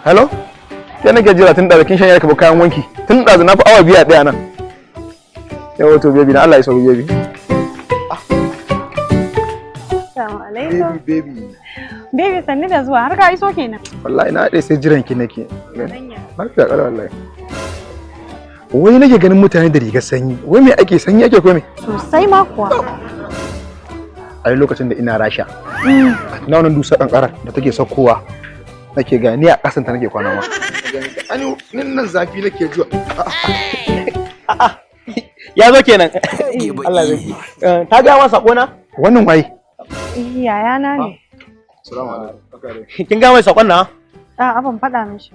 Hello? Ke nake jira tun ɗazu, kin shanya ka kayan wanki. Tun ɗazu na fi awa 2 a ɗaya nan. Yawa to baby na, Allah ya sauri baby. Assalamu alaikum. Baby, baby. Baby, sanni da zuwa, har ka iso kenan. Wallahi na haɗe sai jiran ki nake. Lafiya ƙalau wallahi. Wai nake ganin mutane da rigar sanyi. Wai me ake, sanyi ake ko me? Sosai ma kuwa. A lokacin da ina Rasha. Na wannan dusar kankara da take saukowa. Nake ga ni a ƙasan ta nake kwana ma. Ani nin nan zafi nake ji. Ya zo kenan. Allah zai. Ta ga ma sako na? Wannan waye? Yayana ne. Assalamu alaikum. Kin ga mai sakon na? A'a, ban faɗa mishi.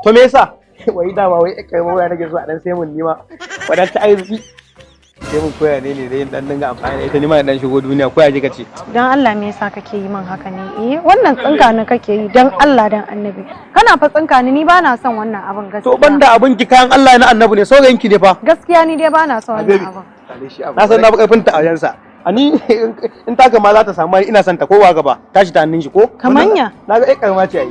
To me yasa? Wai dama wai kai waya nake so a dan sai mun nima. Wadan ta arziki. Sai mun koya ne ne dai dan dinga amfani da ita nima dan shigo duniya, koya ji kace. Dan Allah, me yasa kake yi min haka ne? Eh, wannan tsinka ni kake yi, dan Allah dan Annabi. Kana fa tsinka ni, ni ba na son wannan abin gaskiya. To banda abin ki, kayan Allah na Annabi ne, saurayin ki ne fa. Gaskiya ni dai ba na son wannan abin. Na san na fi karfin ta a wajensa. Ani in taka ma za ta samu, ina son ta kowa gaba. Tashi ta hannun shi ko? Kamanya? Na ga ai karama ce ai.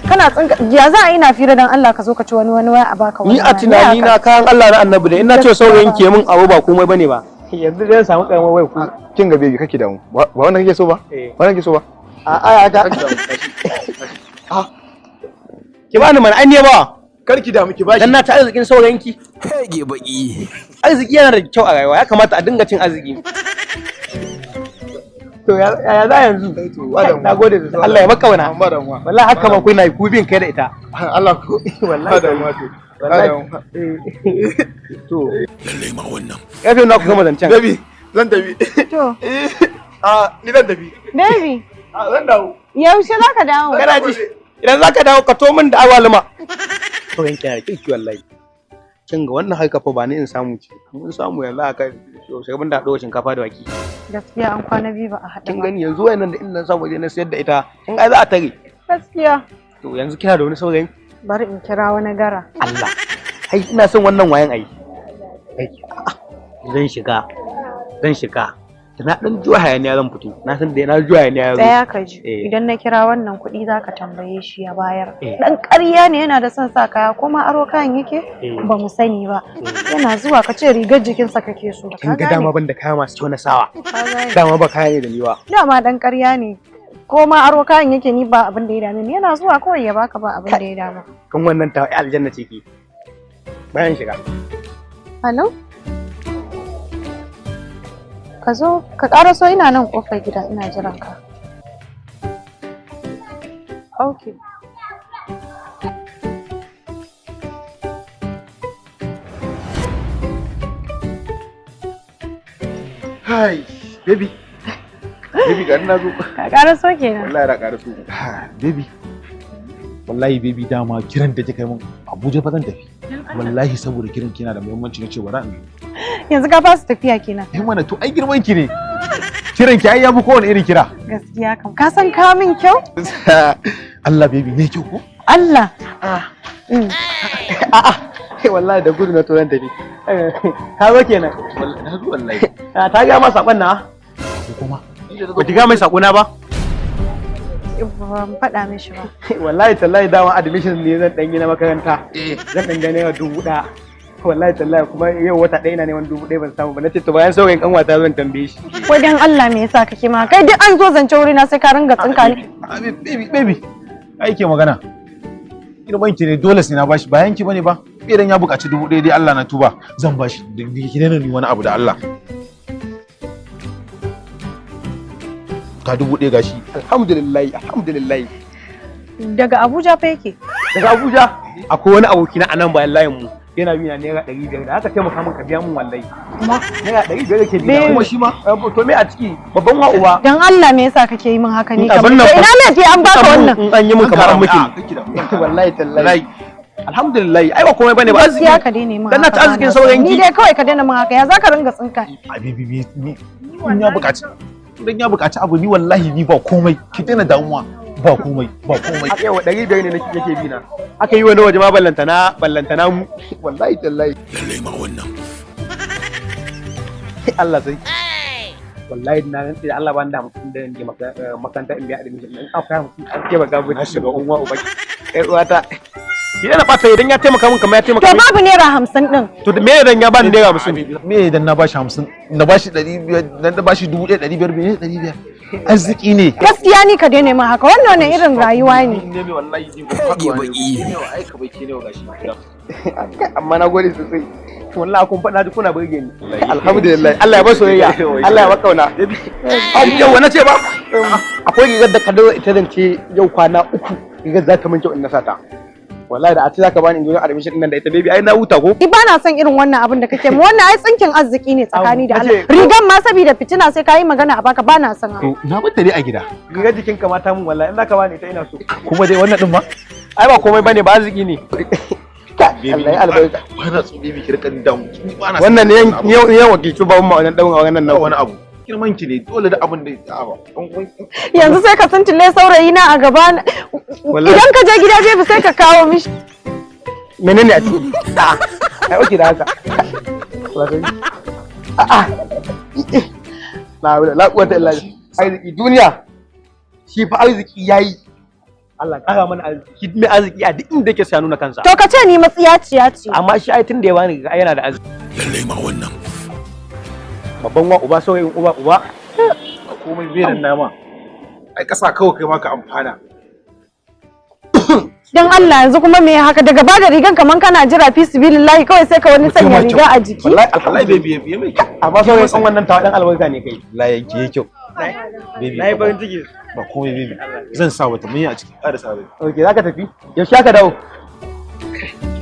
Kana tsinka, ya za a yi na fira, dan Allah ka zo ka ci wani wani waya a baka wani. Ni a tunani na kayan Allah na Annabi ne. In na ce saurayin ki min abu ba komai bane ba. Yanzu zan samu karamar waya ku. Kin ga baby, kake damu. Ba wannan kake so ba? Eh. Wannan kake so ba? A a ta. Ki bani mana, ai ne ba. Kar ki damu, ki bashi. Dan na ta arzikin saurayin ki. Hege baki. Arziki yana da kyau a rayuwa, ya kamata a dinga cin arziki. To ya ya za yanzu? Na gode sosai. Allah ya maka wana. Ba damuwa. Wallahi haka ma kuna ku bin kai da ita. Allah ku. Wallahi. Ba damuwa to. Ba Wallahi. damuwa. To Lallai ma wannan. kafe na ku gama zancen. Baby, zan tafi. To, Ah, ni zan tafi. baby, Ah, zan dawo. yaushe za ka dawo? Kana ji? Idan zaka dawo ka to min da awaluma. To yanke na kirki wallahi. Kin ga wannan harka fa, ba ni in samu ce. In samu yanzu aka sai ban da haɗo shinkafa da wake. Gaskiya an kwana biyu ba a haɗu Kin ba. gani yanzu wayannan da in na samu je na sayar da ita. Kin ai za a tare. Gaskiya. To yanzu kina da wani saurayin? Bari in kira wani gara. Allah. Ai ina son wannan wayan ai. Ai zan shiga. Zan shiga. Da na dan juwa hayaniya zan fito. Na san da na juwa hayaniya yazo. Tsaya ka ji. Eh. Idan na kira wannan, kuɗi za ka tambaye shi ya bayar. Eh. Dan ƙarya ne, yana da son sa kaya, ko ma aro kayan yake? Eh. Ba mu sani ba. Yana zuwa ka ce rigar jikinsa kake so. Kin ga dama ban da kaya masu kyau na sawa. Ka gane. Dama ba kaya ne da ni ba. Dama dan ƙarya ne. Ko ma aro kayan yake, ni ba abin da ya dame ni. Yana zuwa kawai ya baka, ba abin da ya dama. Kan wannan ta ai aljanna ce ki. Bayan shiga. Hello? Ka zo ka ƙara, so ina nan ƙofar gida ina jiran ka. Okay. Hi, baby. Baby, ga na zo. Ka ƙara so kenan. Wallahi na ƙara so. Baby, wallahi baby, dama kiran da kika yi min, Abuja fa zan tafi wallahi, saboda kiran kina da muhimmanci na ce bara in zo. Yanzu ka fasa tafiya kenan. Eh mana, to ai girman ki ne, kiran ki ai yafi kowane irin kira. Gaskiya kam. Ka san ka min kyau? Allah baby, ne kyau ko? Allah. A'a. Wallahi da gudu na to zan tafi. Ka zo kenan. Wallahi na zo wallahi. Ah, ta ga ma sakon na? Ko kuma Ba ki ga mai sako na ba? Ban faɗa mishi ba. Wallahi tallahi dama admission ne zan dan yi na makaranta. Zan dan ga naira 1000. Wallahi tallahi kuma yau wata ɗaya ina neman 1000 ban samu ba. Na ce to bayan saurayin kanwata zan tambaye shi. Wai dan Allah me yasa kake ma? Kai duk an zo zance wurina sai ka ringa tsinka ni. Ah, baby, baby, ai ke magana, girman ki ne, dole sai na bashi, bayan ki bane ba. Idan ya buƙaci 1000 dai, Allah na tuba, zan bashi. Ki daina ni wani abu da Allah ka 1000 gashi. Alhamdulillah, alhamdulillah. Daga Abuja fa yake. Daga Abuja akwai wani aboki na anan bayan layin mu. Yana bi na naira 500, da aka taimaka min ka biya min wallahi. Naira 500 yake bi na. Kuma shi ma? To me a ciki? Babban wa uba. Dan Allah me yasa kake yi min haka ne? Abin nan To ina laifi an baka wannan? In an yi min kamar an miki. Ah, kake da Wallahi tallahi. Alhamdulillah, ai ba komai bane ba. Gaskiya ka daina min Dan na haka. ci arzikin Bana so. saurayin Ni ki. dai kawai ka daina min haka, ya za ka ringa tsinka? A baby, ni in ya buƙaci, idan ya buƙaci abu, ni wallahi ni ba komai, ki daina damuwa, ba komai, ba komai. Aka yawa 500 ne nake yake bi na. Aka yi wani waje ma, ballantana ballantana mu. Wallahi tallahi. Lallai ma wannan. Allah sarki. Wallahi na rantsi da Allah ban da mutum da nake makaranta in biya admission in aka mutum an taimaka mun Na shiga unwa uba. Ƴar uwata. Idan na ɓata idan ya taimaka mun kamar ya taimaka To min. babu ₦50 din. To me idan ya bani ₦50? Me idan na bashi 50, na bashi 500, na bashi 1500, me 500? Arziki ne. Gaskiya ni ka daina min haka, wannan wani irin rayuwa ne. Ne me wallahi ni Rage baki. Ai ka bai ne gashi. Amma na gode sosai. To wallahi kun faɗa duk kuna burge ni. Alhamdulillah. Allah ya ba soyayya. Allah ya ba kauna. Au yau na ce ba. Akwai rigar da ka dawo ita zan ce yau kwana 3 rigar za ta min kyau in na sata. Wallahi da a ce zaka bani in zo admission din nan da ita baby ai na huta ko? Ni ba na son irin wannan abin da kake mu, wannan ai tsinkin arziki ne tsakani da Allah. Nace- Rigan ma saboda fitina sai ka yi magana a baka, ba na son haka. To na bar dai a gida. Rigar jikin ka mata mun wallahi in zaka bani ita ina so. Kuma dai wannan din ma? Ai ba komai bane ba arziki ne. Allah ya albarka. Ba na so baby ki rika damu. Ni ba na son Wannan ne abu. yau yau wakilci ba mu wannan dan wannan Ba nan. wani abu. Girman ki ne dole da abin da ya ba. Yanzu sai ka suntule saurayi na a gaba na. Wallahi. Idan ka je gida jebi sai ka kawo mishi. Menene a ciki? Ai oke da haka. A'a. La la quwwata illa billah. Arziki duniya. Shi fa arziki yayi. Allah kara mana arziki, mai arziki a duk inda yake sai ya nuna kansa. To ka ce ni matsiyaciya ce. Amma shi ai tun da ya bani ai yana da arziki. Lallai ma wannan. Babban wa uba saurayin uba uba. Komai bai nan nama. Ai kasa kawai kai ma ka amfana. Dan Allah yanzu kuma me haka daga bada rigan kaman kana jira fi sibilillahi kawai sai ka wani sanya riga a jiki. Wallahi wallahi baby ya mai kyau. Amma saurayin kan wannan tawa dan albarka ne kai. Wallahi yanki yayi kyau. Baby. Na yi farin ciki. Ba komai baby. Zan sa wata mun yi a ciki. Ƙara sa baby. Okay, zaka tafi? Yaushe aka dawo?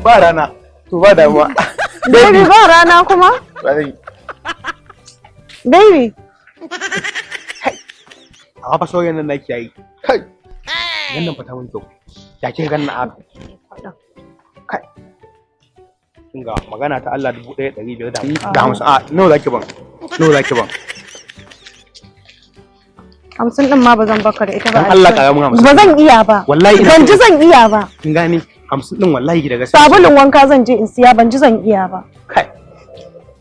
Ba rana. To ba damuwa. Baby ba rana kuma? Ba zan yi. Baby. Amma fa saurayin nan naki yayi. Kai. Wannan fa ta mun kyau. Ya kin ganna haka. Kai. Kin ga magana ta Allah 1550. A nawa zaki ban? Nawa zaki ban? 50 din ma ba zan baka da ita ba. Dan Allah ƙara mun 50. Ba zan iya ba. Wallahi ina Ban ji zan iya ba. Kin gane 50 din wallahi da gaskiya. Sabulun wanka zan je in siya, ban ji zan iya ba. Kai.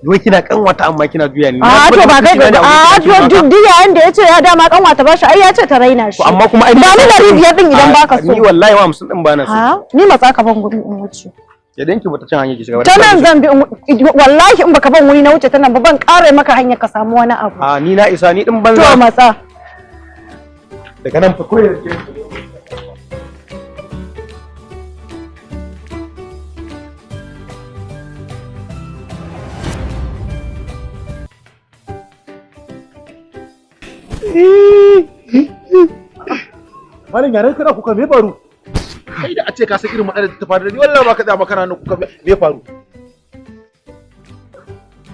Wai kina kanwata amma kina juya ni. A to ba kai ga a to duk duk yayin da yace ya dama kanwata ba shi ai ya ce ta raina shi. To amma kuma ai ba ni 500 din idan baka so. Ni wallahi ma 50 din ba na so. Ha? Ni matsa ka ban guri in wuce. Idan ki bata cin hanyar ki shiga ba. Ta nan zan bi wallahi in baka ban wuri na wuce ta nan ba ban ƙara maka hanyar ka samu wani abu. A ni na isa ni din banza. To matsa. Daga nan fa koyar ke. Malam yaran kana kuka me faru? Kai da a ce ka san irin matsalar da ta faru da ni wallahi ba ka tsaya makana nan kuka me faru?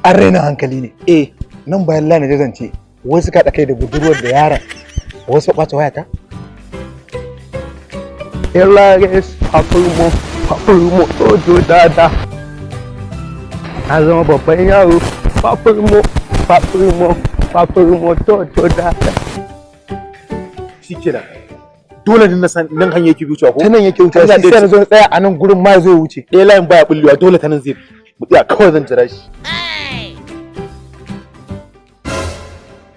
An raina hankali ne. Eh, nan bayan lana da zance, wai suka haɗa kai da budurwar da yaron. Wasu ɓata wayata? Elares pafumo pafumo ojo dada. Na zama babban yaro pafumo pafumo pafumo ojo dada. Shikenan. Dole ne na san nan hanyar yake wucewa ko? Ta nan yake wuce, Hanya sai ɗaya na zo na tsaya a nan gurin ma zai wuce. Ɗaya layin baya bullewa dole ta nan zai bi. Mu tsaya kawai zan jira shi.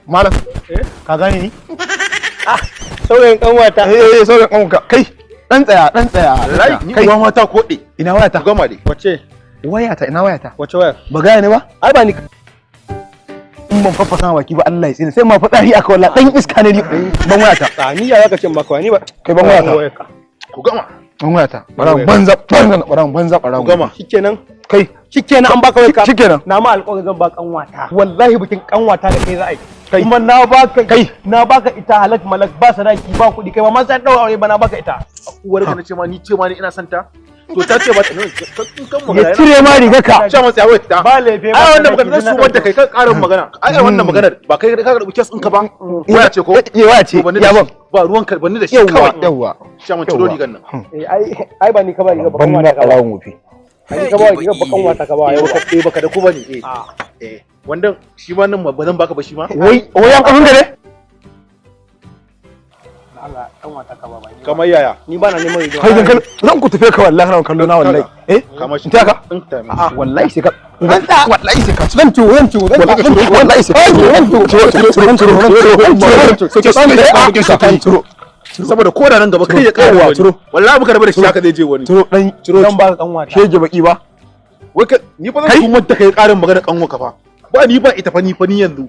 Malam, ka gane ni? Saurayin kanwata. Eh, eh, sauran kanka. Kai, dan tsaya, dan tsaya. Wallahi, ni Kai, uwa mata koɗe. ina wayata? Gama dai. Wace? Wayata, ina wayata? Wace wayar? Ba gane ni ba? Ai ba ni In ban faffasa ma baki ba Allah ya tsine. Sai ma fitsari aka wallahi dan iska ne ni. Ban wayata. A ni ya zaka ce maka ni ba. Kai ban wayata. Wayarka. Ku gama. Ban wayata. Baran banza, banza, baran banza, baran. Ku gama. Shikenan. Kai, Shikenan an baka wayarka. Shikenan. Na ma alƙawarin zan ba kanwata. Wallahi bikin kanwata da kai za a yi. Kai. Kuma na baka Kai. na baka ita halak malak ba sadaki ba kuɗi kai ba ma sai an ɗaura aure ba na baka ita. Uwar ka na ce ma ni ce ma ni ina son ta. To ta ce ba ta kan magana. ya cire ma rigarka. Ce masa ya wai ta. Ba laifi ba. Ai wannan sadaki, magana duk na su wanda kai kan karin magana. Ai wannan magana ba kai ka karbi kes ɗinka ba. Waya ce ko? Eh, waya ce. To banni da Ya ban. shi. Ba ruwan ka banni da shi Yawwa, kawai. yawwa. Shaman ciro rigar nan. Eh, ai ai ba ni ka ba riga ba Ban kanwata na ka ba. ɓarawon wofi. Ai ni ka ba riga ba kanwata ka ba. Eh Yau. baka eh baka da ku bane eh. Eh wannan shi ma nan ba zan baka ba shi ma. Wai, wai an kafin ka ne? Allah dan wata ka baba. Kamar yaya? Ni ba na neman rigima. Kai zan zan ku tafe ka wallahi, kana kallo na wallahi. Eh, Kamar shi. in taya ka? A'a. Wallahi sai ka, wallahi sai ka Zan ciwo, zan ciwo, zan ciwo. Wallahi sai ka ciro, ciro, ciro, ciro, ciro, ciro, ciro, ciro, ciro. Saboda ko da nan gaba kai ya Yawwa, ƙara wani. ciro. Wallahi muka rabu da shi haka zai je wani. Ciro dan Ciro. Zan ba ka dan wata. Shege baki ba. Wai ka ni fa zan tun wanda kai ƙarin magana kanwa ka fa. Ba ni ba ita fa, ni fa ni yanzu.